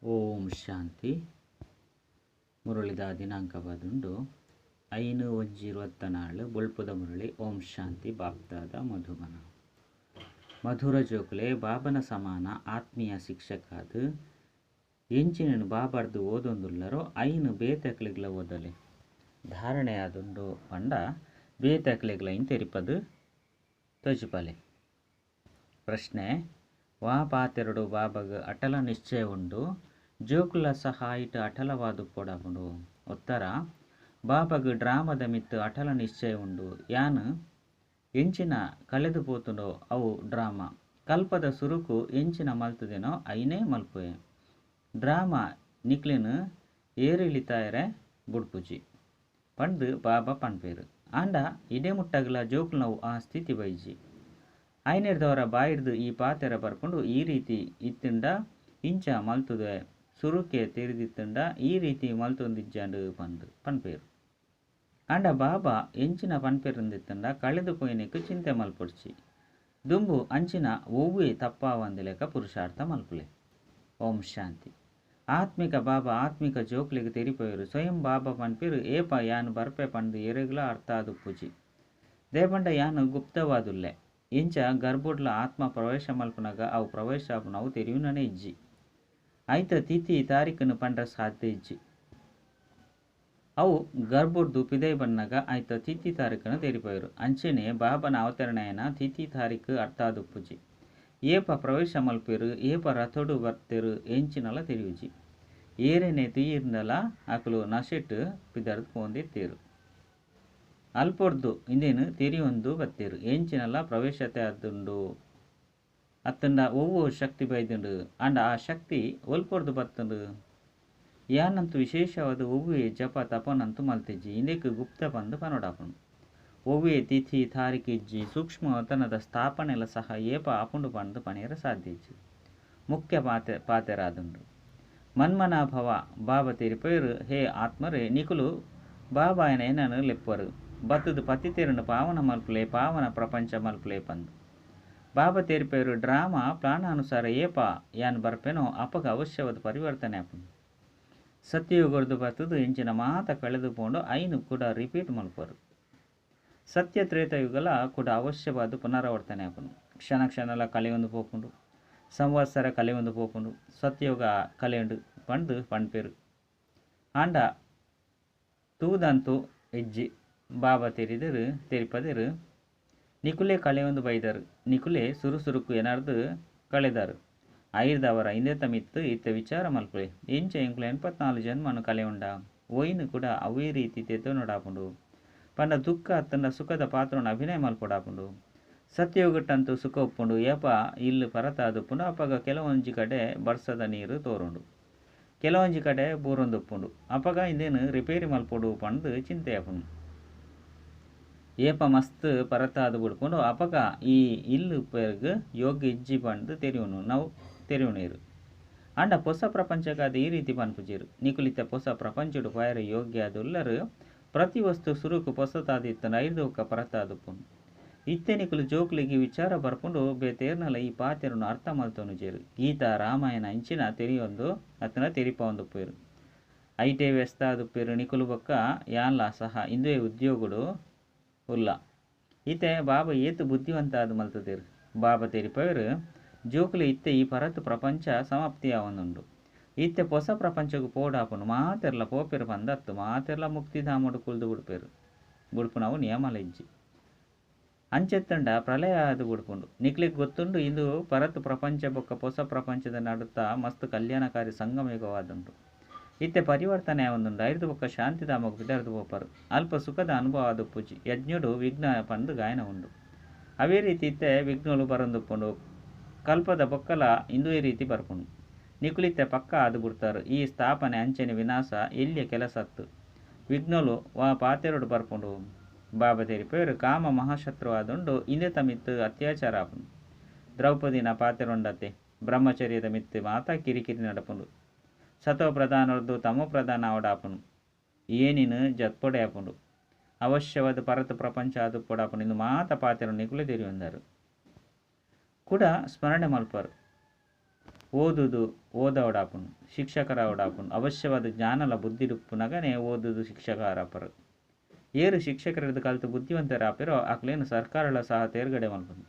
ಓಂ ಶಾಂತಿ. ಮುರಳಿದ ದಿನಾಂಕ ಬದುಂಡು 5/1/24 ಬೊಳ್ಪುದ ಮುರಳಿ. ಓಂ ಶಾಂತಿ. ಬಾಪ್ದಾದ ಮಧುಬನ. ಮಧುರ ಜೋಕುಲೆ ಬಾಬನ ಸಮಾನ ಆತ್ಮೀಯ ಶಿಕ್ಷಕಾದ ಎಂಚಿನ ಬಾಬರ್ದು ಓದೊಂದುಲ್ಲರೋ ಐನು ಬೇತಕ್ಲೆಗ್ಲ ಓದಲೆ ಧಾರಣೆ ಆದುಂಡು ಪಂಡ ಬೇತಕ್ಲೆಗ್ಲ ಇಂತೆರಿಪದು ತೋಜಿಪಲೆ. ಪ್ರಶ್ನೆ: ವಾ ಪಾತೆರಡು ಬಾಬಗ್ ಅಟಲ ನಿಶ್ಚಯ ಉಂಡು, ಜೋಕುಲ ಸಹಾಯಿಟ್ ಅಟಲವಾದು ಪೊಡಪುಂಡು? ಉತ್ತರ: ಬಾಬಗ್ ಡ್ರಾಮದ ಮಿತ್ತು ಅಟಲ ನಿಶ್ಚಯ ಉಂಡು. ಯಾನ್ ಎಂಚಿನ ಕಳೆದು ಪೋತುಂಡೋ ಅವು ಡ್ರಾಮಾ. ಕಲ್ಪದ ಸುರುಕು ಎಂಚಿನ ಮಲ್ತುದೇನೋ ಐನೇ ಮಲ್ಪುವೆ. ಡ್ರಾಮಾ ನಿಕ್ಲೆನ್ ಏರಿಳಿತಾಯರೆ ಬುಡ್ಪುಜಿ ಪಂದ್ ಬಾಬಾ ಪನ್ಪೇರು. ಆಂಡ ಇಡೆ ಮುಟ್ಟಗಲ ಜೋಕುಲ್ನವು ಆ ಸ್ಥಿತಿ ಬೈಜಿ. ಐನೆರ್ದವರ ಬಾಯಿಡ್ದು ಈ ಪಾತೆರ ಬರ್ಪುಂಡು, ಈ ರೀತಿ ಇತ್ತಿಂಡ ಇಂಚ ಮಲ್ತುದೆ, ಸುರುಕೆ ತೆರಿದಿತ್ತುಂಡ ಈ ರೀತಿ ಮಲ್ತೊಂದಿಜ್ಜಾಂಡ್ ಪಂದ್ ಪನ್ಪೇರು. ಆಂಡ ಬಾಬಾ ಎಂಚಿನ ಪನ್ಪೆರುಂದಿತ್ತುಂಡ ಕಳೆದು ಪೋಯಿನೆಕ್ ಚಿಂತೆ ಮಲ್ಪೊಡ್ಚಿ, ದುಂಬು ಅಂಚಿನ ಒವ್ವೇ ತಪ್ಪಾವಂದಿಲೆಕ ಪುರುಷಾರ್ಥ ಮಲ್ಪುಲೆ. ಓಂ ಶಾಂತಿ. ಆತ್ಮಿಕ ಬಾಬಾ ಆತ್ಮಿಕ ಜೋಕ್ಲೆಗ್ ತೆರಿಪೋಯರು. ಸ್ವಯಂ ಬಾಬಾ ಪನ್ಪೇರು, ಏಪ ಯಾನ್ ಬರ್ಪೆ ಪಂದ್ ಎರೆಗ್ಲ ಅರ್ಥ ಆದುಪ್ಪುಜಿ. ದೇಪಂಡ ಯಾನ್ ಗುಪ್ತವಾದುಲ್ಲೆ. ಇಂಚ ಗರ್ಭುಡ್ಲ ಆತ್ಮ ಪ್ರವೇಶ ಮಲ್ಪುನಗ ಅವು ಪ್ರವೇಶ ಆಪುನವು ತೆರಿಯುನನೇ ಇಜ್ಜಿ. ಐತ ತಿಥಿ ತಾರೀಖನ್ನು ಪಂಡ್ರೆ ಸಾಧ್ಯ ಇಜ್ಜಿ. ಅವು ಗರ್ಭುಡ್ದು ಪಿದೈ ಬನ್ನಗ ಐತ ತಿಥಿ ತಾರೀಖನ್ನು ತೆರಿಪೋಯರು. ಅಂಚೆನೆ ಬಾಬನ ಅವತರಣೆಯನ ತಿಥಿ ತಾರೀಖು ಅರ್ಥ ಆದುಪ್ಪುಜಿ. ಏಪ ಪ್ರವೇಶ ಮಲ್ಪೇರು, ಏಪ ರಥೋಡು ಬರ್ತೇರು ಎಂಚಿನಲ ತೆರಿಯುಜಿ. ಏರೇನೆ ತುಯಿರ್ಂಡಲ ಅಕುಲು ನಶೆಟ್ ಪಿದರ್ದು ಪೋಂದಿತ್ತೇರು. ಅಲ್ಪೊಡ್ದು ಇಂದೇನು ತೆರಿಯೊಂದು ಬತ್ತೇರು. ಎಂಚಿನಲ ಪ್ರವೇಶತೆ ಆದುಂಡು ಅತ್ತಂಡ ಒವ್ವು ಶಕ್ತಿ ಬೈದುಂಡು. ಆಂಡ ಆ ಶಕ್ತಿ ಒಲ್ಪೊಡ್ದು ಬತ್ತುಂಡು? ಯಾನಂತೂ ವಿಶೇಷವಾದ ಒವ್ವೇ ಜಪ ತಪನಂತೂ ಮಲ್ತಿಜ್ಜಿ. ಇಂದೆಕ್ ಗುಪ್ತ ಪಂದ್ ಪನೊಡಾಪುಂಡು. ಒವ್ವೇ ತಿಥಿ ತಾರೀಖು ಇಜ್ಜಿ. ಸೂಕ್ಷ್ಮ ವತನದ ಸ್ಥಾಪನೆಲ ಸಹ ಏಪ ಆಪುಂಡು ಪಂದ್ ಪಣಿಯರ ಸಾಧ್ಯ ಇಜ್ಜಿ. ಮುಖ್ಯ ಪಾತೆರಾದುಂಡು. ಮನ್ಮನಾಭವ ಬಾಬಾ ತೆರಿಪೇರು, ಹೇ ಆತ್ಮರೇ, ನಿಕುಲು ಬಾಬಾಯನ ಏನನು ಲೆಪ್ಪರು ಬತ್ತದ ಪತಿತೆರನ್ನು ಪಾವನ ಮಲ್ಪುಲೆ, ಪಾವನ ಪ್ರಪಂಚ ಮಲ್ಪುಲೆ ಪಂದ್. ಬಾಬಾ ತೆರಿಪೇರು ಡ್ರಾಮಾ ಪ್ಲಾನಾನುಸಾರ ಏಪ ಯಾನ್ ಬರ್ಪೇನೋ ಅಪಗ ಅವಶ್ಯವಾದ ಪರಿವರ್ತನೆ ಆಪುಂಡು. ಸತ್ಯಯುಗರ್ದು ಬತ್ತದು ಎಂಚಿನ ಮಾತ ಕಳೆದು ಪೋಂಡು ಐನು ಕೂಡ ರಿಪೀಟ್ ಮಲ್ಪರು. ಸತ್ಯ ತ್ರೇತಯುಗಲ ಕೂಡ ಅವಶ್ಯವಾದ ಪುನರಾವರ್ತನೆ ಆಪುಂಡು. ಕ್ಷಣ ಕ್ಷಣಲ ಕಳೆಯೊಂದು ಪೋಪುಂಡು, ಸಂವತ್ಸರ ಕಳೆಯೊಂದು ಪೋಪುಂಡು, ಸತ್ಯಯುಗ ಕಳೆಯುಂಡು ಪಂದು ಪನ್ಪೇರು. ಆಂಡ ತೂದಂತೂ ಇಜ್ಜಿ. ಬಾಬಾ ತೆರಿದರು ತೆರಿಪದರು, ನಿಕುಲೆ ಕಳೆಯೊಂದು ಬೈದರು, ನಿಕುಲೆ ಸುರುಸುರುಕು ಏನಾರ್ದು ಕಳೆದರು. ಐರ್ದವರ ಇಂದೆತ ಮಿತ್ತು ಇತ್ತ ವಿಚಾರ ಮಲ್ಪುಲೆ. ಎಂಚ ಎಂಕುಲು 84 ಜನ್ಮನು ಕಳೆಯುಂಡ ಒಯ್ನು ಕೂಡ ಅವೇ ರೀತಿ ತೆತ್ತೊನೊಡಾಪುಂಡು. ಪಂಡ ದುಃಖ ಅತ್ತಂಡ ಸುಖದ ಪಾತ್ರವನ್ನು ಅಭಿನಯ ಮಲ್ಪೊಡಾಪುಂಡು. ಸತ್ಯಯುಗಟ್ಟಂತೂ ಸುಖ ಉಪ್ಪುಂಡು. ಏಪ ಇಲ್ಲು ಪರತಾದುಪ್ಪುಂಡು ಅಪಗ ಕೆಲವೊಂಜಿ ಕಡೆ ಬರ್ಸದ ನೀರು ತೋರುಂಡು, ಕೆಲವೊಂಜಿ ಕಡೆ ಬೂರೊಂದುಪ್ಪುಂಡು. ಅಪಗ ಇಂದೇನು ರಿಪೇರಿ ಮಲ್ಪೊಡು ಪಂದು ಚಿಂತೆ ಆಪುಂಡು. ಏಪ ಮಸ್ತ್ ಪರತಾದು ಬುಡ್ಪುಂಡು ಅಪಗ ಈ ಇಲ್ಲು ಪೆರ್ಗ್ ಯೋಗ್ಯ ಇಜ್ಜಿ ಪಂದು ತೆರಿಯುನು ನಾವು ತೆರಿಯುನೇರು. ಆಂಡ ಹೊಸ ಪ್ರಪಂಚಕ್ಕಾದ ಈ ರೀತಿ ಪನ್ಪುಜೀರು. ನಿಕುಲಿತ ಹೊಸ ಪ್ರಪಂಚಡು ಪಯರ ಯೋಗ್ಯ ಆದುಲ್ಲರು. ಪ್ರತಿ ವಸ್ತು ಸುರುಕು ಪೊಸತಾದಿತ್ತಂಡ ಐದು ಒಕ್ಕ ಪರತಾದುಪ್ಪುಂಡು. ಇತ್ತೆ ನಿಕುಲು ಜೋಕ್ಲಿಗೆ ವಿಚಾರ ಬರ್ಪುಂಡು. ಬೇತೇರ್ನಲ ಈ ಪಾತೆರನ್ನು ಅರ್ಥ ಮಲ್ತೊನುಜೇರು. ಗೀತಾ ರಾಮಾಯಣ ಇಂಚಿನ ತೆರಿಯೊಂದು ಅತ್ತನ ತೆರಿಪೊಂದುಪ್ಪೇರು. ಐಟೇ ವ್ಯಸ್ತ ಆದುಪ್ಪೇರು. ನಿಕುಲು ಬೊಕ್ಕ ಯಾನ್ಲ ಸಹ ಇಂದುವೇ ಉದ್ಯೋಗಡು ಉಲ್ಲ. ಇತ್ತೆ ಬಾಬಾ ಏತು ಬುದ್ಧಿವಂತ ಆದ್ ಮಲ್ತದೇರು. ಬಾಬಾ ತೆರಿಪೇರು, ಜೋಕುಲು ಇತ್ತೆ ಈ ಪರತು ಪ್ರಪಂಚ ಸಮಾಪ್ತಿ ಆವೊಂದುಂಡು. ಇತ್ತೆ ಹೊಸ ಪ್ರಪಂಚಕ್ಕೆ ಪೋಡಾಪುಂಡು. ಮಾತೆರ್ಲ ಪೋಪೇರು ಪಂದತ್ತು ಮಾತೆರ್ಲ ಮುಕ್ತಿಧಾಮಡು ಕುಲ್ದು ಬುಡ್ಪೇರು. ಬುಡ್ಪುನವು ನಿಯಮಲ ಇಜ್ಜಿ. ಅಂಚೆತ್ತಂಡ ಪ್ರಳಯ ಆದು ಬುಡ್ಪುಂಡು. ನಿಕ್ಲಿಗ್ ಗೊತ್ತುಂಡು ಇಂದು ಪರತು ಪ್ರಪಂಚ ಬೊಕ್ಕ ಹೊಸ ಪ್ರಪಂಚದ ನಡುತ್ತ ಮಸ್ತ್ ಕಲ್ಯಾಣಕಾರಿ ಸಂಗಮಯುಗವಾದುಂಡು. ಇತ್ತೆ ಪರಿವರ್ತನೆ ಆವೊಂದುಂಡು. ಐರ್ದು ಬೊಕ್ಕ ಶಾಂತಿಧಾಮಗ್ ಪಿದರ್ದು ಪೋಪರು. ಅಲ್ಪ ಸುಖದ ಅನುಭವ ಆದುಪ್ಪುಜಿ. ಯಜ್ಞಡು ವಿಘ್ನ ಪಂದು ಗಾಯನ ಉಂಡು. ಅವೇ ರೀತಿ ಇತ್ತೆ ವಿಘ್ನಲು ಬರೊಂದುಪ್ಪುಂಡು. ಕಲ್ಪದ ಬೊಕ್ಕಲ ಇಂದುವೇ ರೀತಿ ಬರ್ಪುಂಡು. ನಿಕುಲಿತ್ತೆ ಪಕ್ಕ ಆದು ಬುಡ್ತಾರು. ಈ ಸ್ಥಾಪನೆ ಅಂಚನೆ ವಿನಾಶ ಎಲ್ಲಿಯ ಕೆಲಸತ್ತು. ವಿಘ್ನಲು ವಾ ಪಾತೆರಡು ಬರ್ಪುಂಡು. ಬಾಬಾ ತೆರಿಪೇರು, ಕಾಮ ಮಹಾಶತ್ರು ಆದುಂಡು. ಇಂದೆತ ಮಿತ್ತು ಅತ್ಯಾಚಾರ ಆಪುಂಡು. ದ್ರೌಪದಿನ ಪಾತೆರೊಂಡತೆ ಬ್ರಹ್ಮಚರ್ಯದ ಮಿತ್ತು ಮಾತಾ ಕಿರಿಕಿರಿ ನಡಪುಂಡು. ಸತೋ ಪ್ರಧಾನರ್ದು ತಮೋ ಪ್ರಧಾನ ಆವಡಾಪುಂಡು. ಏನಿನ ಜತ್ಪೊಡೆ ಆಪುಂಡು. ಅವಶ್ಯವಾದ ಪರತ ಪ್ರಪಂಚ ಆದುಪ್ಪೊಡಾಪುಂಡು. ಇಂದು ಮಾತ ಪಾತೆರೊಂಡು ನಿಕುಲೆ ತೆರಿಯೊಂದಾರು ಕೂಡ ಸ್ಮರಣೆ ಮಲ್ಪರು. ಓದುದು ಓದವಡಾಪುಂಡು ಶಿಕ್ಷಕರಾವಡಾಪುಂಡು ಅವಶ್ಯವಾದ ಜ್ಞಾನಲ ಬುದ್ಧಿಡುಪ್ಪುನಗನೇ ಓದುದು ಶಿಕ್ಷಕರಾಪರು. ಏರು ಶಿಕ್ಷಕರದ್ದು ಕಲ್ತು ಬುದ್ಧಿವಂತರಾಪಿರೋ ಅಕ್ಲೇನು ಸರ್ಕಾರಲ ಸಹ ತೇರ್ಗಡೆ ಮಲ್ಪುಂಡು.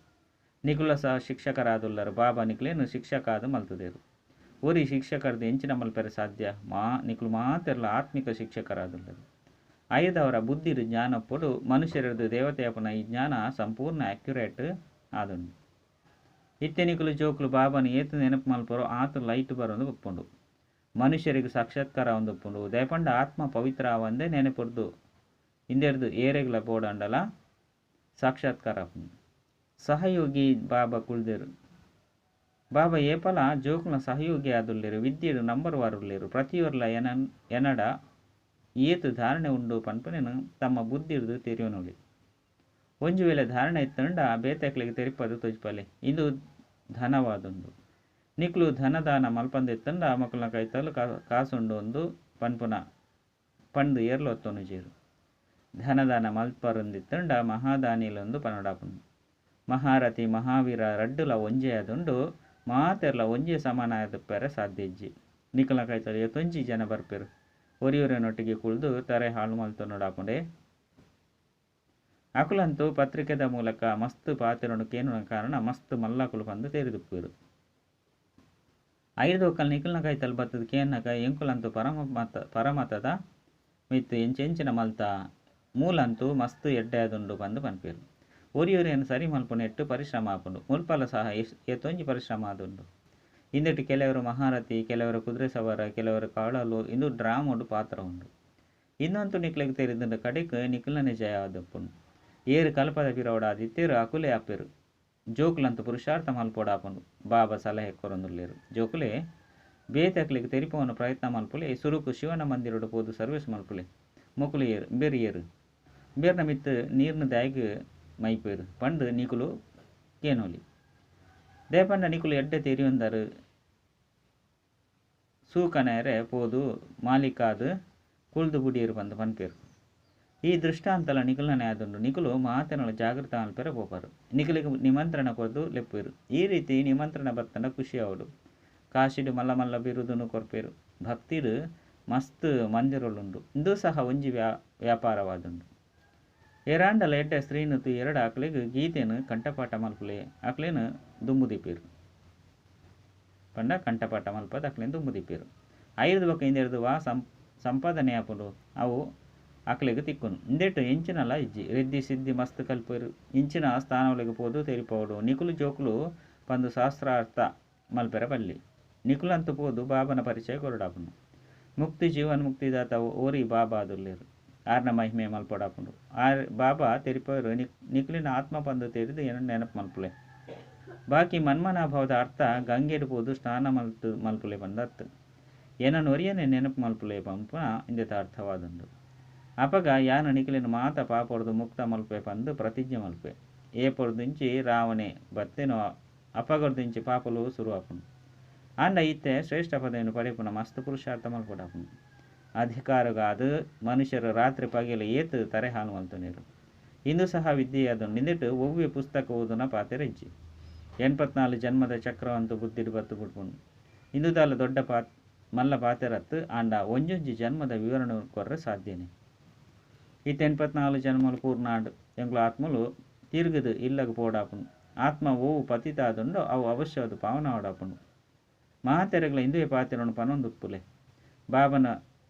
ನಿಕುಲ ಸಹ ಶಿಕ್ಷಕರಾದುಲ್ಲರು. ಬಾಬಾ ನಿಕ್ಲೇನು ಶಿಕ್ಷಕ ಆದ್ ಮಲ್ತುದೇರು. ಒರಿ ಶಿಕ್ಷಕರದ್ದು ಎಂಚಿನ ಮಲ್ಪೆರೆ ಸಾಧ್ಯ? ನಿಕುಲು ಮಾತೆರ್ಲ ಆತ್ಮಿಕ ಶಿಕ್ಷಕರಾದುಲ್ಲರು. ಆಯುಧವರ ಬುದ್ಧಿಡು ಜ್ಞಾನಪ್ಪೊಡು ಮನುಷ್ಯರದ್ದು ದೇವತೆಯಪ್ಪನ ಈ ಜ್ಞಾನ ಸಂಪೂರ್ಣ ಅಕ್ಯುರೇಟ್ ಆದುಂಡು. ಇತ್ತೆ ನಿಕುಲು ಜೋಕುಲು ಬಾಬಾನ ಏತ್ ನೆನಪು ಮಲ್ಪರೋ ಆತು ಲೈಟ್ ಬರೋದು ಉಪ್ಪುಂಡು. ಮನುಷ್ಯರಿಗೆ ಸಾಕ್ಷಾತ್ಕಾರ ಉಪ್ಪುಂಡು. ದಯಪಂಡ ಆತ್ಮ ಪವಿತ್ರ ಆವಂದೇ ನೆನಪುರ್ದು ಇಂದೆರ್ದು ಏರೆಗ್ಲ ಬೋಡಂಡಲ ಸಾಕ್ಷಾತ್ಕಾರ ಆಪುಂಡು. ಸಹಯೋಗಿ ಬಾಬಾ ಕುಳ್ದೇರು. ಬಾಬಾ ಏಪಲ ಜೋಕುಲ ಸಹಯೋಗಿ ಆದುಲ್ಲೇರು. ವಿದ್ಯೆಡು ನಂಬರ್ ವಾರುಲ್ಲೇರು. ಪ್ರತಿಯೊರ್ಲ ಎನಡ ಏತು ಧಾರಣೆ ಉಂಡು ಪನ್ಪುನೇನು ತಮ್ಮ ಬುದ್ಧಿರ್ದು ತೆರಿಯೋನೊಲಿ. ಒಂಜಿ ವೇಳೆ ಧಾರಣೆ ಇತ್ತಂಡ ಬೇತೆಕ್ಲೆಗ್ ತೆರಿಪದು ತೊಜ್ಪಲೆ. ಇದು ಧನವಾದುಂಡು. ನಿಕ್ಲು ಧನದಾನ ಮಲ್ಪಂದಿತ್ತಂಡ ಮಕ್ಕಳನ್ನ ಕೈತಲ್ ಕಾಸುಂಡು ಒಂದು ಪನ್ಪುನ ಪಂದು ಏರ್ಲ ಒತ್ತೊನುಜೇರು. ಧನದಾನ ಮಲ್ಪರಂದಿತ್ತಂಡ ಮಹಾದಾನಿಲೊಂದು ಪನೊಡಾಪುಂಡು. ಮಹಾರಥಿ ಮಹಾವೀರ ರಡ್ಡುಲ ಒಂಜೇ ಆದುಂಡು. ಮಾತೆರ್ಲ ಒಂಜೇ ಸಮಾನ ಆದುಪ್ಪೆರೆ ಸಾಧ್ಯ ಇಜ್ಜಿ. ನಿಕುಲ್ನ ಕೈತಲ್ ಏತೊಂಜಿ ಜನ ಬರ್ಪೆರು. ಒರಿಯೊರಿಯನೊಟ್ಟಿಗೆ ಕುಳ್ದು ತರೆ ಹಾಳು ಮಲ್ತೊನೊಡಾಪುಂಡೆ. ಅಕುಲಂತೂ ಪತ್ರಿಕೆದ ಮೂಲಕ ಮಸ್ತ್ ಪಾತೆರೊಂಡು ಕೇನುನ ಕಾರಣ ಮಸ್ತ್ ಮಲ್ಲಕುಲು ಪಂದು ತೆರಿದುಪ್ಪುವೆರು. ಐದು ಒಕ್ಕಲ್ ನಿಕುಲ್ನ ಕೈತಲ್ ಬತ್ತದ ಕೇನ್ನಗ ಎಂಕುಲಂತೂ ಪರಮತದ ಮಿತ್ತು ಎಂಚೆಂಚಿನ ಮಲ್ತ ಮೂಲಂತೂ ಮಸ್ತ್ ಎಡ್ಡೆ ಆದುಂಡು ಪಂದು ಪನ್ಪೆರು. ಒರಿಯೊರಿಯನ್ ಸರಿ ಮಲ್ಪುನೆಟ್ಟು ಪರಿಶ್ರಮ ಆಪುಂಡು. ಮುಲ್ಪಲ ಸಹ ಏತೊಂಜಿ ಪರಿಶ್ರಮ ಆದುಂಡು. ಇಂದೆಟ್ ಕೆಲವರು ಮಹಾರಥಿ, ಕೆಲವರು ಕುದುರೆ ಸವಾರ, ಕೆಲವರು ಕಾಳಲು ಇಂದು ಡ್ರಾಮೊಡು ಪಾತ್ರ ಉಂಡು. ಇನ್ನೊಂತು ನಿಕ್ಲೆಗ್ ತೆರಿದುಂಡು ಕಡೆಕ್ ನಿಕುಲನೆ ಜಯ ಆದುಪ್ಪುಂಡು. ಏರು ಕಲ್ಪದ ಪಿರವಡಾದಿತ್ತೇರು ಅಕುಲೇ ಆಪೆರು. ಜೋಕುಲಂತೂ ಪುರುಷಾರ್ಥ ಮಲ್ಪೊಡಾಪುಂಡು. ಬಾಬಾ ಸಲಹೆ ಕೊರೊಂದುಲ್ಲೇರು. ಜೋಕುಲೇ ಬೇತೆಕ್ಲೆಗ್ ತೆರಿಪವನ ಪ್ರಯತ್ನ ಮಲ್ಪುಲೆ. ಸುರುಕು ಶಿವನ ಮಂದಿರಡು ಪೋದು ಸರ್ವಿಸ್ ಮಲ್ಪುಲೆ. ಮೊಕುಲು ಏರು ಬೇರು ಏರು ಬೇರ್ನ ಮಿತ್ತು ನೀರ್ನ ದಾಯಿಗ್ ಮೈಪೇರು ಪಂಡು ನಿಕುಲು ಕೇನೋಲಿ. ದೇಪಂಡ ನಿಕುಲು ಎಡ್ಡೆ ತೆರಿಯೊಂದರು. ಸೂಕನೇರೆ ಪೋದು ಮಾಲಿಕಾದು ಕುಳ್ದು ಬುಡಿಯರು ಪಂದು ಪನ್ಪೇರು. ಈ ದೃಷ್ಟಾಂತಲ ನಿಕುಲನೆ ಆದುಂಡು. ನಿಕುಲು ಮಾತೆನಲ ಜಾಗೃತ ಮಲ್ಪೆರೆ ಪೋಪರು. ನಿಕುಲಿಗೆ ನಿಮಂತ್ರಣ ಕೊರ್ದು ಲೆಪ್ಪೇರು. ಈ ರೀತಿ ನಿಮಂತ್ರಣ ಬತ್ತಂಡ ಖುಷಿ ಆವಡು. ಕಾಶಿಡು ಮಲ್ಲ ಮಲ್ಲ ಬಿರುದುನು ಕೊರ್ಪೇರು. ಭಕ್ತಿಡು ಮಸ್ತ್ ಮಂದಿರೊಲುಂಡು. ಇಂದು ಸಹ ಒಂಜಿ ವ್ಯಾಪಾರವಾದುಂಡು. ಏರಾಂಡಲ ಎಡ್ಡೆ ಸ್ತ್ರೀನುತು ಎರಡು ಆಕಲೆಗ್ ಗೀತೆನು ಕಂಠಪಾಠ ಮಲ್ಪುಲೆ. ಆಕಲೆನು ದುಂಬುದಿಪೇರು. ಪಂಡ ಕಂಠಪಾಠ ಮಲ್ಪದ ಆಕಲೆನ್ ದುಂಬುದಿಪೇರು. ಐದು ಬೊಕ್ಕ ಇಂದೆರ್ದು ವಾ ಸಂಪಾದನೆ ಆಪುಂಡು ಅವು ಆಕಲೆಗ್ ತಿಕ್ಕುನು. ಇಂದೆಟ್ ಎಂಚಿನಲ ಇಜ್ಜಿ. ರಿದ್ದಿ ಸಿದ್ಧಿ ಮಸ್ತ್ ಕಲ್ಪೇರು. ಇಂಚಿನ ಸ್ಥಾನೊಲೆಗ್ ಪೋದು ತೆರಿಪವಡು. ನಿಕುಲು ಜೋಕುಲು ಪಂದು ಶಾಸ್ತ್ರಾರ್ಥ ಮಲ್ಪೆರೆ ಬಲ್ಲಿ. ನಿಕುಲಂತೂ ಪೋದು ಬಾಬನ ಪರಿಚಯ ಕೊರಡಾಪುಂಡು. ಮುಕ್ತಿ ಜೀವನ್ ಮುಕ್ತಿದಾತ ಓರಿ ಬಾಬಾ ಆದುಲ್ಲೇರು. ಆರ್ನ ಮಹಿಮೆ ಮಲ್ಪೊಡಾಪುಂಡು. ಆರ್ ಬಾಬಾ ತೆರಿಪವರು. ನಿಕುಲಿನ ಆತ್ಮ ಪಂದು ತೆರಿದು ಏನು ನೆನಪು ಮಲ್ಪುಲೆ. ಬಾಕಿ ಮನ್ಮನಾಭಾವದ ಅರ್ಥ ಗಂಗೆಡ್ ಪೋದು ಸ್ನಾನ ಮಲ್ಪುಲೆ ಪಂದತ್ತು. ಏನನ್ನು ಒರಿಯನೆ ನೆನಪು ಮಲ್ಪುಲೆ ಪಂಪುನ ಇಂದೆತ ಅರ್ಥವಾದುಂಡು. ಅಪಗ ಯಾನು ನಿಕುಲಿನ ಮಾತ ಪಾಪೊರ್ದು ಮುಕ್ತ ಮಲ್ಪೆ ಪಂದು ಪ್ರತಿಜ್ಞೆ ಮಲ್ಪೆ. ಏಪೊರ್ದಿಂಚಿ ರಾವಣೆ ಬತ್ತೇನೋ ಅಪಗೊರ್ದಿಂಚಿ ಪಾಪಲು ಶುರು ಆಪುಂಡು. ಆಂಡ ಇತ್ತೆ ಶ್ರೇಷ್ಠ ಪದವಿಯನ್ನು ಪಡೆಪುನ ಮಸ್ತ್ ಪುರುಷಾರ್ಥ ಮಲ್ಪೊಡಾಪುಂಡು. ಅಧಿಕಾರಗಾದು ಮನುಷ್ಯರು ರಾತ್ರಿ ಪಗೆಲು ಏತು ತರೆ ಹಾಲು ಮಲ್ತೊನೇರು. ಇಂದು ಸಹ ವಿದ್ಯೆಯಾದುಂಡು. ಇಂದೆಟ್ ಒವ್ವೆ ಪುಸ್ತಕ ಓದುನ ಪಾತೆರ ಇಜ್ಜಿ. 84 ಜನ್ಮದ ಚಕ್ರವಂತೂ ಬುದ್ಧಿಡು ಬತ್ತು ಬಿಡ್ಪುಂಡು. ಇಂದುದಾಲ ದೊಡ್ಡ ಮಲ್ಲ ಪಾತೆರತ್ತು. ಆಂಡ ಒಂಜೊಂಜಿ ಜನ್ಮದ ವಿವರಣೆ ಕೊರ್ರೆ ಸಾಧ್ಯನೆ. ಇತ್ತೆ 84 ಜನ್ಮಲು ಪೂರ್ಣಾಂಡ್. ಎಂಕ್ಲು ಆತ್ಮಲು ತಿರುಗುದು ಇಲ್ಲಗ್ ಪೋಡಾಪುಂಡು. ಆತ್ಮ ಓವು ಪತಿತ ಆದುಂಡೋ ಅವು ಅವಶ್ಯವಾದ ಪಾವನ ಆಡಾಪುಂಡು. ಮಾತೆರೆಗ್ಲ ಇಂದುವೆ ಪಾತೆರೊಂಡು ಪನೊಂದುಪ್ಪುಲೆ.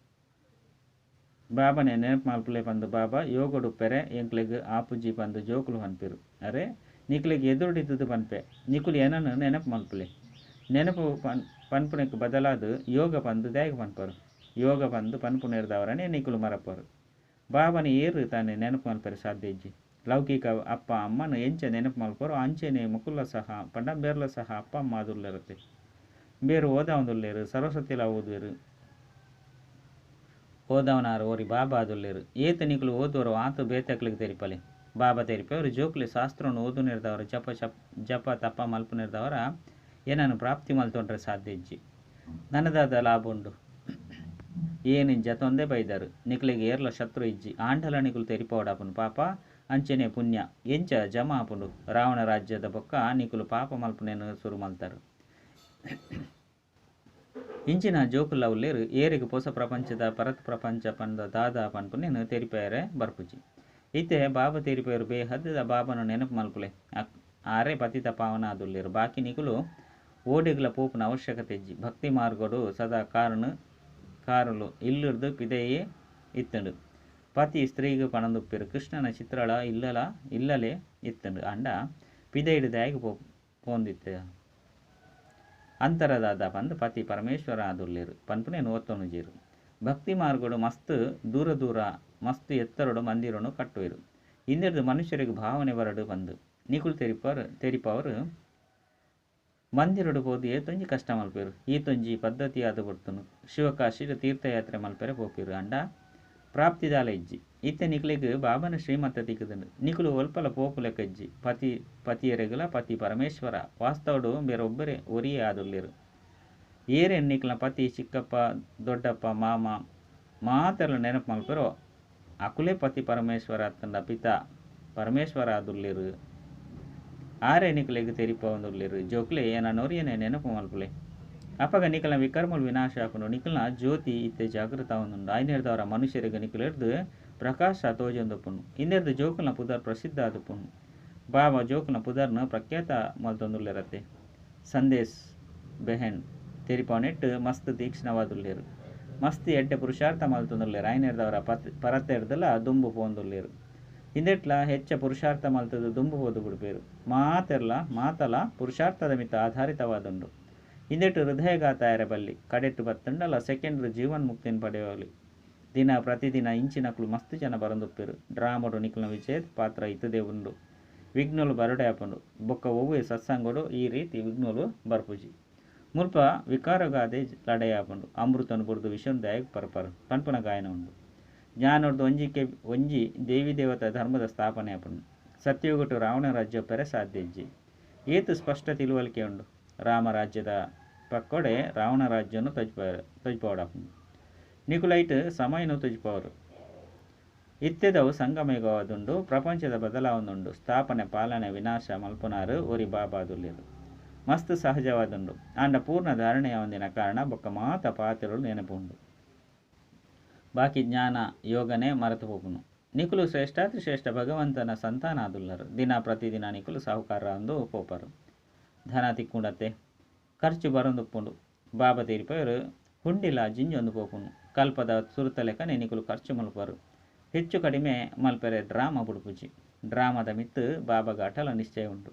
ಬಾಬನೆ ನೆನಪು ಮಲ್ಪುಲೆ ಪಂದು ಬಾಬಾ ಯೋಗಡುಪ್ಪೆರೆ ಎಂಕ್ಲೆಗ್ ಆಪುಜಿ ಪಂದು ಜೋಕುಲು ಪನ್ಪೆರು. ಅರೆ ನಿಕ್ಲೆಗ್ ಎದುರುಡಿದ್ದುದು ಪನ್ಪೆ. ನಿಕುಲು ಏನನ್ನು ನೆನಪು ಮಲ್ಪುಲೆ. ನೆನಪು ಪನ್ಪುನೆಕ್ ಬದಲಾದ ಯೋಗ ಪಂದು ದಾಯೆಗ್ ಪನ್ಪರು. ಯೋಗ ಪಂದು ಪನ್ಪುನೆರ್ದವರನೆ ನಿಕುಲು ಮರಪರು. ಬಾಬನ ಏರು ತಾನೆ ನೆನಪು ಮಲ್ಪೆರೆ ಸಾಧ್ಯ ಇಜ್ಜಿ. ಲೌಕಿಕ ಅಪ್ಪ ಅಮ್ಮನ ಎಂಚ ನೆನಪು ಮಲ್ಪರು ಅಂಚೆನೆ ಮುಕುಲ ಸಹ ಪಂಡ ಬೇರ್ಲ ಸಹ ಅಪ್ಪ ಅಮ್ಮ ಆದುಲ್ಲರತ್ತೆ. ಬೇರು ಓದಾವಂದುಲ್ಲೇರು. ಸರಸ್ವತಿಲ ಓದುವೆರು. ಓದವನಾರು ಓರಿ ಬಾಬಾ ಆದುಲ್ಲೇರು. ಏತು ನಿಕುಲು ಓದುವರು ಆತು ಬೇತೆಕ್ಲೆಗ್ ತೆರಿಪಲೆ. ಬಾಬಾ ತೆರಿಪೆ ಅವರು ಜೋಕುಲೆ ಶಾಸ್ತ್ರವನ್ನು ಓದು ನಿರ್ದವರ ಜಪ ಜಪ ತಪ ಮಲ್ಪು ನಿರ್ದವರ ಏನನ್ನು ಪ್ರಾಪ್ತಿ ಮಲ್ತೊಂಡ್ರೆ ಸಾಧ್ಯ ಇಜ್ಜಿ. ನನದಾದ ಲಾಭ ಉಂಡು. ಏನಿಂಜ ಜತೊಂದೇ ಬೈದರು. ನಿಕ್ಲೆಗ್ ಏರ್ಲ ಶತ್ರು ಇಜ್ಜಿ. ಆಂಡಲ ನಿಕುಲು ತೆರಿಪವಡಾಪುಂಡು. ಪಾಪ ಅಂಚೆನೆ ಪುಣ್ಯ ಎಂಚ ಜಮಾ ಆಪುಂಡು. ರಾವಣ ರಾಜ್ಯದ ಬೊಕ್ಕ ನಿಕುಲು ಪಾಪ ಮಲ್ಪುನೇನು ಶುರು ಮಲ್ತಾರು. ಇಂಚಿನ ಜೋಕುಲ ಉಲ್ಲೇರು ಏರಿಗೆ ಪೊಸ ಪ್ರಪಂಚದ ಪರತ್ ಪ್ರಪಂಚ ಪಂದ ದಾದ ಪನ್ಪುನೇನು ತೆರಿಪೇರೆ ಬರ್ಪುಜಿ. ಇತ್ತೆ ಬಾಬಾ ತೆರಿಪೇರು ಬೇಹದ್ದ ಬಾಬನ ನೆನಪು ಮಲ್ಪುಲೆ ಆರೆ ಪತಿತ ಪಾವನ ಆದುಲ್ಲೇರು. ಬಾಕಿ ನಿಕುಲು ಓಡೆಗ್ಲ ಪೋಪುನ ಅವಶ್ಯಕತೆ ಇಜ್ಜಿ. ಭಕ್ತಿ ಮಾರ್ಗಡು ಸದಾ ಕಾರುಲು ಇಲ್ಲುರ್ದು ಪಿದೆಯೇ ಇತ್ತುಂಡು. ಪತಿ ಸ್ತ್ರೀಗ್ ಪಣಂದುಪ್ಪೇರು ಕೃಷ್ಣನ ಚಿತ್ರಳ ಇಲ್ಲಲೇ ಇತ್ತುಂಡು. ಅಂಡ ಪಿದೆಯ್ಡು ದಾಯಗ್ ಪೋಂದಿತ್ತೆ ಅಂತರದಾದ ಪಂದ್ ಪತಿ ಪರಮೇಶ್ವರ ಆದುಲ್ಲೇರು ಪನ್ಪುನೇನು ಒತ್ತೊನುಜೇರು. ಭಕ್ತಿ ಮಾರ್ಗಡು ಮಸ್ತ್ ದೂರ ದೂರ ಮಸ್ತ್ ಎತ್ತರಡು ಮಂದಿರನು ಕಟ್ಟುವೆರು. ಇಂದೆರ್ದು ಮನುಷ್ಯರಿಗೆ ಭಾವನೆ ಬರಡು ಪಂದ್ ನಿಕುಲು ತೆರಿಪವರು. ಮಂದಿರಡು ಪೋದು ಏತೊಂಜಿ ಕಷ್ಟ ಮಲ್ಪೇರು. ಈತೊಂಜಿ ಪದ್ಧತಿ ಆದ ಬರ್ತುನು. ಶಿವಕಾಶಿಡು ತೀರ್ಥಯಾತ್ರೆ ಮಲ್ಪೆರೆ ಪೋಪೇರು. ಅಂಡ ಪ್ರಾಪ್ತಿದಾಲ ಇಜ್ಜಿ. ಇತ್ತೆ ನಿಕುಲೆಗ್ ಬಾಬನ ಶ್ರೀಮತ ತಿಕ್ಕುದುಂಡು. ನಿಕುಲು ಒಲ್ಪಲ ಪೋಪುಲೆಕ ಇಜ್ಜಿ. ಪತಿ ಪತಿಯರೆಗುಲ ಪತಿ ಪರಮೇಶ್ವರ ವಾಸ್ತವಡು ಬೇರೊಬ್ಬರೇ ಒರಿಯೇ ಆದುಲ್ಲೇರು. ಏರೇನು ನಿಕುಲ ಪತಿ ಚಿಕ್ಕಪ್ಪ ದೊಡ್ಡಪ್ಪ ಮಾಮ ಮಾತೆರ್ಲ ನೆನಪು ಮಲ್ಪೆರೋ ಅಕುಲೇ ಪತಿ ಪರಮೇಶ್ವರ ಅತ್ತಂಡ ಪಿತಾ ಪರಮೇಶ್ವರ ಆದುಲ್ಲೇರು. ಆರೆ ನಿಕುಲೆಗ್ ತೆರಿಪವೊಂದುಲ್ಲೇರು. ಜೋಕ್ಲೆ ಏನನೊರಿಯನೆ ನೆನಪು ಮಲ್ಪುಲೆ. ಅಪಗ ನಿಕಲ ವಿಕರ್ಮಲು ವಿನಾಶ ಆಪುಂಡು. ನಿಕಲ್ನ ಜ್ಯೋತಿ ಇತ್ತೆ ಜಾಗೃತ ಆವೊಂದುಂಡು. ಐನೆರ್ದವರ ಮನುಷ್ಯರಿಗೆ ನಿಕುಲೆರ್ದು ಪ್ರಕಾಶ ತೋಜೊಂದುಪ್ಪುಂಡು. ಇಂದೆರ್ದು ಜೋಕುಲ್ನ ಪುದರ್ ಪ್ರಸಿದ್ಧ ಆದುಪ್ಪುಂಡು. ಬಾಬಾ ಜೋಕುಲ್ನ ಪುದರ್ನ ಪ್ರಖ್ಯಾತ ಮಲ್ತೊಂದುಲ್ಲೇರತ್ತೆ. ಸಂದೇಶ್ ಬೆಹೆನ್ ತೆರಿಪವನೆಟ್ ಮಸ್ತ್ ತೀಕ್ಷ್ಣವಾದುಲ್ಲೇರು. ಮಸ್ತ್ ಎಡ್ಡೆ ಪುರುಷಾರ್ಥ ಮಲ್ತೊಂದುಲ್ಲೇರು. ಐನೆರ್ದವರ ಪರತೆರ್ದಲ ದುಂಬು ಪೋಂದುಲ್ಲೇರು. ಇಂದೆಟ್ಲ ಹೆಚ್ಚ ಪುರುಷಾರ್ಥ ಮಲ್ತದು ದುಂಬು ಪೋದು ಬಿಡ್ಪೇರು. ಮಾತಲ ಪುರುಷಾರ್ಥದ ಮಿತ್ತ ಆಧಾರಿತವಾದುಂಡು. ಇಂದೆಟ್ಟು ಹೃದಯಘಾತ ಆಯರೆ ಬಲ್ಲಿ ಕಡೆಟ್ಟು ಬತ್ತಂಡಲ ಸೆಕೆಂಡ್ರು ಜೀವನ್ ಮುಕ್ತಿನ ಪಡೆಯಲಿ. ದಿನ ಪ್ರತಿದಿನ ಇಂಚಿನಕ್ಲು ಮಸ್ತ್ ಜನ ಬರಂದುಪ್ಪೇರು. ಡ್ರಾಮಡು ನಿಕುಲ್ನ ವಿಜಯದ ಪಾತ್ರ ಇತ್ತದೇ ಉಂಡು. ವಿಘ್ನಲು ಬರಡೆ ಆಪುಂಡು. ಬೊಕ್ಕ ಒವ್ವೇ ಸತ್ಸಂಗಡು ಈ ರೀತಿ ವಿಘ್ನಲು ಬರ್ಪುಜಿ. ಮುಲ್ಪ ವಿಕಾರಗಾದೆ ಲಡೈ ಆಪುಂಡು. ಅಮೃತನು ಬುಡ್ದು ವಿಷನ್ ದಾಯಕ್ ಪರ್ಪರ್ ಪನ್ಪುನ ಗಾಯನ ಉಂಡು. ಜ್ಞಾನೊರ್ದು ಒಂಜಿ ದೇವಿ ದೇವತಾ ಧರ್ಮದ ಸ್ಥಾಪನೆ ಆಪುಂಡು. ಸತ್ಯಯುಗಟು ರಾವಣ ರಾಜ್ಯ ಪೆರೆ ಸಾಧ್ಯ ಇಜ್ಜಿ. ಏತು ಸ್ಪಷ್ಟ ತಿಳುವಳಿಕೆ ಉಂಡು. ರಾಮರಾಜ್ಯದ ಪಕ್ಕೊಡೆ ರಾವಣ ರಾಜ್ಯನು ತೊಜ್ಪವಡಾಪುಂಡು. ನಿಕುಲೈಟ್ ಸಮಯನು ತೊಜ್ಪವರು. ಇತ್ತೆದವು ಸಂಗಮಯುಗವಾದುಂಡು. ಪ್ರಪಂಚದ ಬದಲಾವಣೆ ಸ್ಥಾಪನೆ ಪಾಲನೆ ವಿನಾಶ ಮಲ್ಪುನಾರು ಒರಿ ಬಾಬಾದುಲ್ಲೇರು. ಮಸ್ತ್ ಸಹಜವಾದುಂಡು. ಆಂಡ ಪೂರ್ಣ ಧಾರಣೆಯ ಒಂದಿನ ಕಾರಣ ಬೊಕ್ಕ ಮಾತ ಪಾತ್ರಗಳು ನೆನಪುಂಡು. ಬಾಕಿ ಜ್ಞಾನ ಯೋಗನೇ ಮರೆತು ಪೋಪುನು. ನಿಕುಲು ಶ್ರೇಷ್ಠಾತಿಶ್ರೇಷ್ಠ ಭಗವಂತನ ಸಂತಾನ ಆದುಲ್ಲರು. ದಿನ ಪ್ರತಿದಿನ ನಿಕುಲು ಸಾಹುಕಾರ ಅಂದು ಪೋಪರು. ಧನ ತಿಕ್ಕುಂಡತ್ತೆ ಖರ್ಚು ಬರೊಂದುಪ್ಪುಂಡು. ಬಾಬಾ ತೀರ್ಪವರು ಹುಂಡಿಲ ಜಿಂಜೊಂದು ಪೋಪುನು. ಕಲ್ಪದ ಸುರುತಲೆಕನೆ ನಿಕುಲು ಖರ್ಚು ಮಲ್ಪರು. ಹೆಚ್ಚು ಕಡಿಮೆ ಮಲ್ಪೆರೆ ಡ್ರಾಮ ಬುಡುಪುಜಿ. ಡ್ರಾಮದ ಮಿತ್ತು ಬಾಬಾಗ ಅಟಲ ನಿಶ್ಚಯ ಉಂಡು.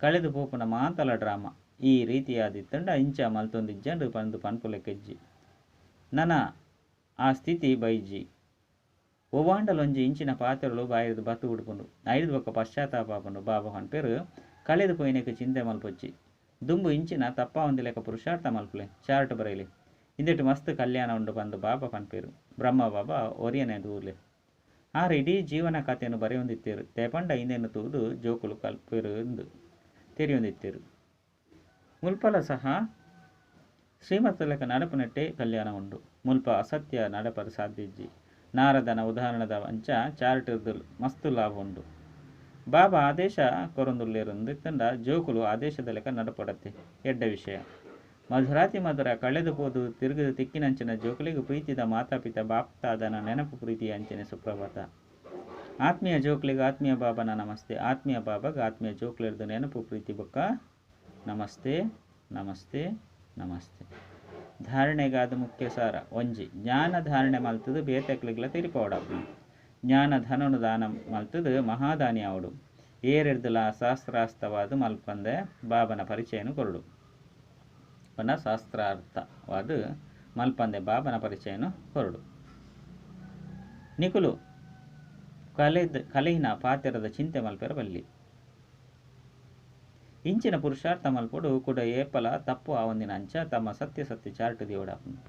ಕಳೆದು ಪೋಪುನ ಮಾತಲ ಡ್ರಾಮ ಈ ರೀತಿಯಾದಿತ್ತಂಡ ಇಂಚ ಮಲ್ತೊಂದಿಜ್ಜಂಡು ಪಂದು ಪನ್ಪುಲೆಕ್ಕೆಜ್ಜಿ. ನನ ಆ ಸ್ಥಿತಿ ಬೈಜಿ. ಒವ್ವಾಂಡಲೊಂಜಿ ಇಂಚಿನ ಪಾತ್ರಗಳು ಬಾಯಿರ್ದು ಬತ್ತು ಉಡುಪುಂಡು. ಐದು ಬೊಕ್ಕ ಪಶ್ಚಾತ್ತಾಪ ಆಪುಂಡು. ಬಾಬಾ ಪನ್ಪೇರು ಕಳೆದು ಪೋಯಿನೆಕ್ ಚಿಂತೆ ಮಲ್ಪೊಚ್ಚಿ. ದುಂಬು ಇಂಚಿನ ತಪ್ಪ ಲೆಕ್ಕ ಪುರುಷಾರ್ಥ ಮಲ್ಪುಲೆ. ಚಾರ್ಟ್ ಬರೆಯಲಿ. ಇಂದೆಟ್ಟು ಮಸ್ತ್ ಕಲ್ಯಾಣ ಉಂಡು ಪಂದು ಬಾಬಾ ಪನ್ಪೇರು. ಬ್ರಹ್ಮ ಬಾಬಾ ಒರಿಯನೆ ದೂರ್ಲೆ. ಆರು ಇಡೀ ಜೀವನ ಕಥೆಯನ್ನು ಬರೆಯೊಂದಿತ್ತೇರು. ತೇಪಂಡ ಇಂದೆನ್ನು ತೂದು ಜೋಕುಲು ಕಲ್ಪೇರು ಎಂದು ತೆರೆಯೊಂದಿತ್ತೇರು. ಮುಲ್ಪಲ ಸಹ ಶ್ರೀಮತಲಕ ನಡಪುನೆಟ್ಟೆ ಕಲ್ಯಾಣ ಉಂಡು. ಮುಲ್ಪ ಅಸತ್ಯ ನಡಪರ ಸಾಧ್ಯ ಇಜ್ಜಿ. ನಾರದನ ಉದಾಹರಣದ ಅಂಚ ಚಾರ್ಟ್ ಮಸ್ತ್ ಲಾಭ ಉಂಡು. ಬಾಬಾ ಆದೇಶ ಕೊರೊಂದುಲ್ಲೇರುಂದಿತ್ತಂಡ ಜೋಕುಲು ಆದೇಶದ ಲೆಕ್ಕ ನಡಪಡತ್ತೆ. ಎಡ್ಡ ವಿಷಯ. ಮಧುರಾತಿ ಮಧುರ ಕಳೆದು ಪೋದು ತಿರುಗಿದು ತಿಕ್ಕಿನಂಚಿನ ಜೋಕುಲಿಗೆ ಪ್ರೀತಿದ ಮಾತಾಪಿತ ಬಾಪ್ತಾದನ ನೆನಪು ಪ್ರೀತಿಯ ಅಂಚನೆ ಸುಪ್ರಭಾತ. ಆತ್ಮೀಯ ಜೋಕುಲಿಗೆ ಆತ್ಮೀಯ ಬಾಬನ ನಮಸ್ತೆ. ಆತ್ಮೀಯ ಬಾಬಾಗ ಆತ್ಮೀಯ ಜೋಕುಲಿರ್ದು ನೆನಪು ಪ್ರೀತಿ ಬೊಕ್ಕ ನಮಸ್ತೆ ನಮಸ್ತೆ ನಮಸ್ತೆ. ಧಾರಣೆಗಾದ ಮುಖ್ಯ ಸಾರ ಒಂಜಿ ಜ್ಞಾನ ಧಾರಣೆ ಮಲ್ತದು ಬೇತೆಕ್ಲಿಗ್ಲ ತೆರಿಪೋಡಾಪುಂಡು. ಜ್ಞಾನ ಧನನು ದಾನ ಮಲ್ತದು ಮಹಾದಾನಿ ಆವಡು. ಏರೆರ್ದುಲ ಶಾಸ್ತ್ರಾಸ್ತವಾದ ಮಲ್ಪಂದೆ ಬಾಬನ ಪರಿಚಯನು ಕೊರಡು. ಪಂಡ ಶಾಸ್ತ್ರಾರ್ಥವಾದ ಮಲ್ಪಂದೆ ಬಾಬನ ಪರಿಚಯನು ಕೊರಡು. ನಿಕುಲು ಕಲೆಯಿನ ಪಾತೆರದ ಚಿಂತೆ ಮಲ್ಪೆರ ಬಲ್ಲಿ. ಇಂಚಿನ ಪುರುಷಾರ್ಥ ಮಲ್ಪೊಡು ಕೂಡ ಏಪಲ ತಪ್ಪು ಆವೊಂದಿನ ಅಂಚ ತಮ್ಮ ಸತ್ಯ ಸತ್ಯ ಚಾರ್ಟ್ ದೇವಡಾಪುಂಡು.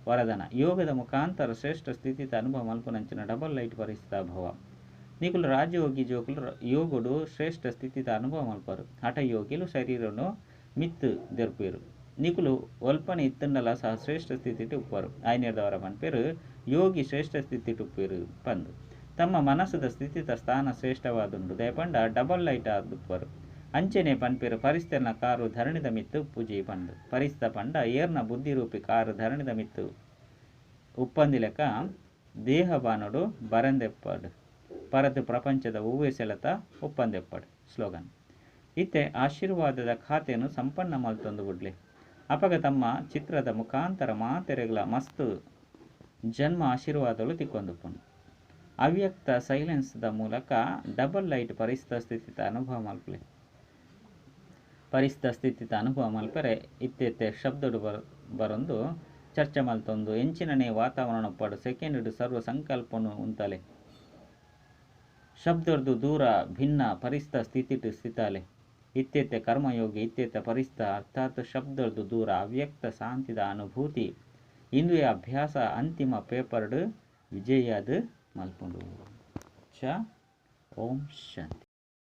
ವರದನ ಯೋಗದ ಮುಖಾಂತರ ಶ್ರೇಷ್ಠ ಸ್ಥಿತಿತ ಅನುಭವ ಮಲ್ಪುನಂಚಿನ ಡಬಲ್ ಲೈಟ್ ಪರಿಸ್ಥಿತ ಭವ. ನಿಕುಲು ರಾಜಯೋಗಿ ಜೋಕುಲು ಯೋಗುಡು ಶ್ರೇಷ್ಠ ಸ್ಥಿತಿತ ಅನುಭವ ಮಲ್ಪರು. ಹಠಯೋಗಿಲು ಶರೀರನು ಮಿತ್ತು ದೆರ್ಪೇರು. ನಿಕುಲು ಒಲ್ಪನೆ ಇತ್ತಂಡಲ ಸಹ ಶ್ರೇಷ್ಠ ಸ್ಥಿತಿಟ್ ಉಪ್ಪರು. ಆಯ್ನೇರ್ದವರ ಪನ್ಪೇರು ಯೋಗಿ ಶ್ರೇಷ್ಠ ಸ್ಥಿತಿಟ್ ಉಪ್ಪೇರು ಪಂದು. ತಮ್ಮ ಮನಸ್ಸದ ಸ್ಥಿತಿತ ಸ್ಥಾನ ಶ್ರೇಷ್ಠವಾದುಂಡು. ದಯಪಂಡ ಡಬಲ್ ಲೈಟ್ ಆದುಪ್ಪರು. ಅಂಚನೆ ಪನ್ಪೆರ್ ಪರಿಸ್ಥೆರ್ನ ಕಾರು ಧರಣಿದ ಮಿತ್ತು ಪೂಜೆ ಪಂಡು ಪರಿಸ್ತ ಪಂಡ ಏರ್ನ ಬುದ್ಧಿರೂಪಿ ಕಾರು ಧರಣಿದ ಮಿತ್ತು ಉಪ್ಪಂದಿಲೆಕ ದೇಹಬಾನೋಡು ಬರಂದೆಪ್ಪಡು ಪರತು ಪ್ರಪಂಚದ ಒವ್ವೆ ಸೆಲತ ಉಪ್ಪಂದೆಪ್ಪಡು ಸ್ಲೋಗನ್ ಇತ್ತೆ ಆಶೀರ್ವಾದದ ಖಾತೆಯನ್ನು ಸಂಪನ್ನ ಮಲ್ತೊಂದು ಬುಡ್ಲೆ ಅಪಗ ತಮ್ಮ ಚಿತ್ರದ ಮುಖಾಂತರ ಮಾತೆರೆಗ್ಲ ಮಸ್ತ್ ಜನ್ಮ ಆಶೀರ್ವಾದಗಳು ತಿಕ್ಕೊಂದುಪ್ಪುಂಡು ಅವ್ಯಕ್ತ ಸೈಲೆನ್ಸ್ದ ಮೂಲಕ ಡಬಲ್ ಲೈಟ್ ಪರಿಸ್ತ ಸ್ಥಿತಿತ ಅನುಭವ ಮಲ್ಪಲೆ ಪರಿಸ್ತ ಸ್ಥಿತಿತ ಅನುಭವ ಮಲ್ಪರೆ ಇತ್ತೆತ್ತೆ ಶಬ್ದಡು ಬರೊಂದು ಚರ್ಚೆ ಮಲ್ತೊಂದು ಎಂಚಿನನೇ ವಾತಾವರಣ ಪಡು ಸೆಕೆಂಡ್ ಸರ್ವ ಸಂಕಲ್ಪನು ಉಂತಲೆ ಶಬ್ದರ್ದು ದೂರ ಭಿನ್ನ ಪರಿಸ್ತ ಸ್ಥಿತಿಟ್ ಸ್ಥಿತಾಲೆ ಇತ್ಯೆತ್ತೆ ಕರ್ಮಯೋಗಿ ಇತ್ಯೆತ್ತ ಪರಿಸ್ತ ಅರ್ಥಾತ್ ಶಬ್ದರ್ದು ದೂರ ಅವ್ಯಕ್ತ ಶಾಂತಿದ ಅನುಭೂತಿ ಇಂದುವೆ ಅಭ್ಯಾಸ ಅಂತಿಮ ಪೇಪರ್ಡ್ ವಿಜಯಾದ ಮಲ್ಪುಂಡು ಚ ಓಂ ಶಾಂತಿ.